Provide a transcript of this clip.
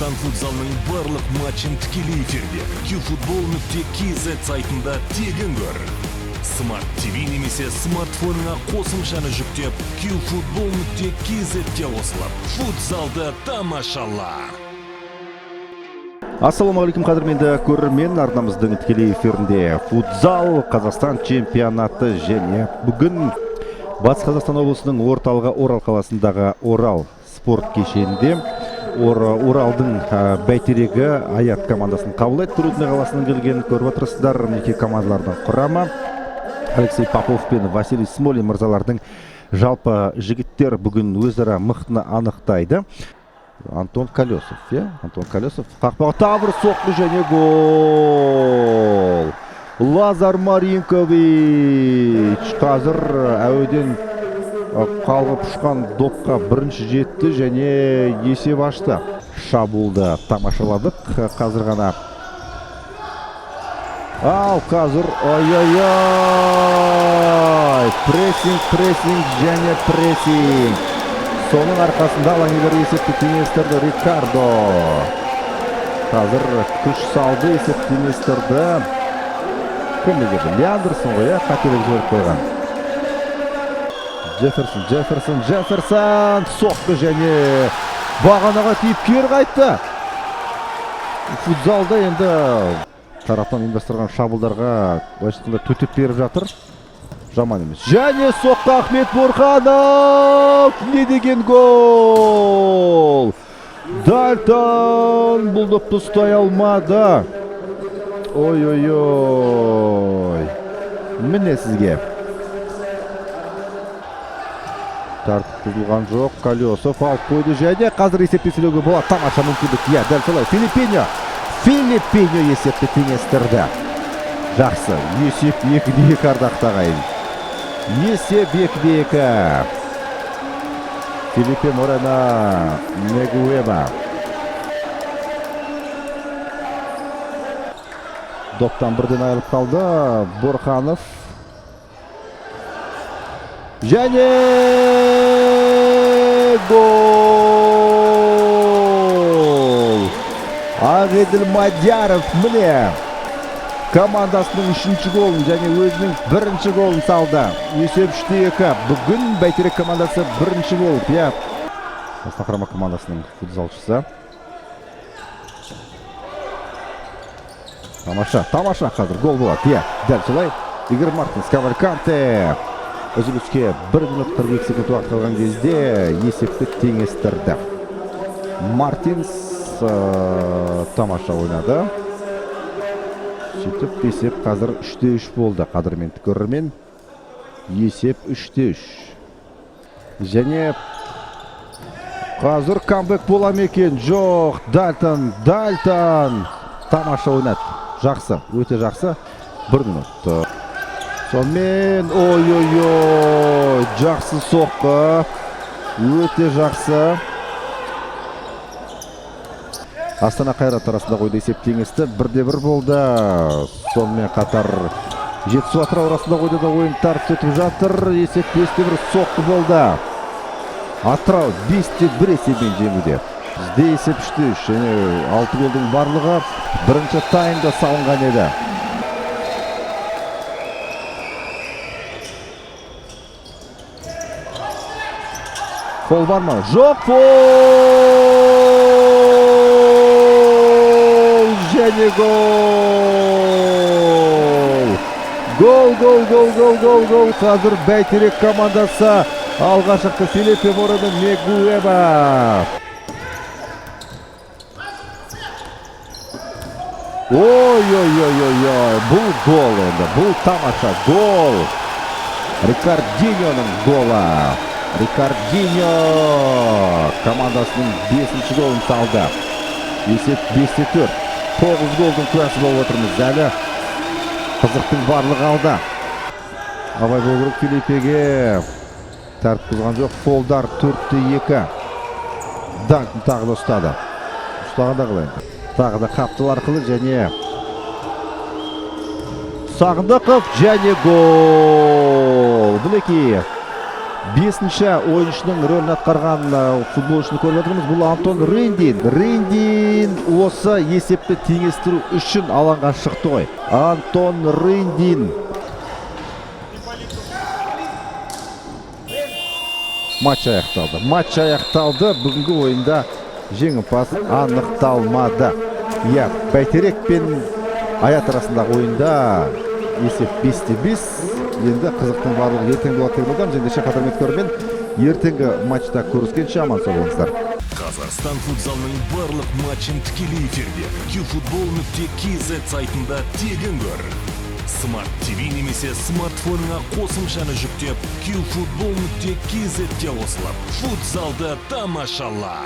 Қазақстан футзалының барлық матчын тікелей эфирде qfootball.kz сайтында тегін көр. Smart TV немесе смартфоныңа қосымшаны жүктеп, qfootball.kz-ке қосылып, футзалды тамашала. Ассалаумағалейкум, қадірменді көрермен, арнамыздың тікелей эфирінде футзал Қазақстан чемпионаты және бүгін Батыс Қазақстан облысының орталығы Орал қаласындағы Орал спорт кешенінде Оралдың Бәйтерегі Аят командасын қабылдайды. Трудный қаласынан келген көріп отырсыздар, мінекей командалардың құрамы. Алексей Попов пен Василий Смолин мырзалардың жалпы жігіттер бүгін өзара мықтыны анықтайды. Антон Колесов, иә? Антон Колесов қақпаға тағы бір соққы және гол. Лазар Маринкович қазір әуеден қалғып ұшқан допқа бірінші жетті және есеп ашты. Шабуылды тамашаладық қазір ғана. Ал қазір ой-ой-ой, прессинг, прессинг және прессинг. Соның арқасында алаңгерлер есепті теңестірді. Рикардо қазір күш салды, есепті теңестірді. Кім бұл жерде? Леандерсон ғой, иә, қателік жіберіп қойған. Джефферсон, Джефферсон, Джефферсон соқты және бағанаға тиіп кері қайтты. Футзалда енді тараптан ұйымдастырған шабуылдарға былайша айтқанда төтеп беріп жатыр. Жаман емес. Және соққы Ахмет Бурханов! Не деген гол! Дальтон бұл допты ұстай алмады. Ой-ой-ой. Міне сізге. Тартып бұзылған жоқ. Колесов алып қойды және қазір есепті еселеуге болады. Тамаша мүмкіндік. Иә, дәл солай. Филиппиньо. Филиппиньо есепті теңестірді. Жақсы. Есеп 2-2, ардақты ағайын. Есеп 2-2. Филиппе Морено Мегуэба. Доптан бірден айырылып қалды. Бурханов. Және гол! Ағеділ Мадияров міне командасының үшінші голын және өзінің бірінші голын салды. Есеп 3-2. Бүгін Бәйтерек командасы бірінші болып, иә. Астана құрама командасының футзалшысы. Тамаша, тамаша, қазір гол болады. Иә, дәл солай. Игорь Мартинс, Кавальканте. Үзіліске 1 минут 42 секунд уақыт қалған кезде есепті теңестірді. Мартинс тамаша ойнады. Сөйтіп есеп қазір 3-3 болды, қадірменді көрермен. Есеп 3-3. Және қазір камбэк бола ма екен? Жоқ, Дальтон, Дальтон тамаша ойнады. Жақсы, өте жақсы. 1 минут. Сонымен, ой-ой-ой, жақсы соққы. Өте жақсы. Астана Қайрат арасында қойды есеп теңесті. 1-1 болды. Сонымен қатар Жетісу Атырау арасында қойды да ойын тартып өтіп жатыр. Есеп 5-1, соққы болды. Атырау 5-1 есебімен жеңуде. Бізде есеп 3-3 және 6 голдың барлығы бірінші таймда салынған еді. Фол бар ма? Жоқ, фол! Және гол! Гол, гол, гол, гол, гол, гол. Қазір Бәйтерек командасы алға шықты. Филиппе Морено Мегуэба. Ой-ой-ой-ой-ой, бұл гол енді, бұл тамаша гол. Рикардиньоның голы. Рикардиньо командасының 5-ші голын салды. Есеп 5-4. 9 голдың куәсі болып отырмыз. Әлі қызықтың барлығы алда. Абай болу керек Филиппеге. Тәртіп бұзған жоқ. Фолдар 4-2. Данкін тағы да ұстады. Ұстағанда қалай енді? Тағы да қаптыл арқылы және Сағындықов және гол. Мінекей Бесінші ойыншының рөлін атқарған футболшыны көріп отырмыз. Бұл Антон Рындин. Рындин осы есепті теңестіру үшін алаңға шықты ғой. Антон Рындин. Матч аяқталды. Матч аяқталды. Бүгінгі ойында жеңімпаз анықталмады. Иә, Бәйтерек пен Аят арасындағы ойында есеп 5-5. Енді қызықтың барлығы ертең болады деп ойладым. Ендеше, қадірменді көрермен, ертеңгі матчта көріскенше аман сау болыңыздар. Қазақстан футзалының барлық матчын тікелей эфирде qfootball.kz сайтында тегін көр. Смарт ТВ немесе смартфоныңа қосымшаны жүктеп, qfootball.kz-те қосылып, футзалды тамашала.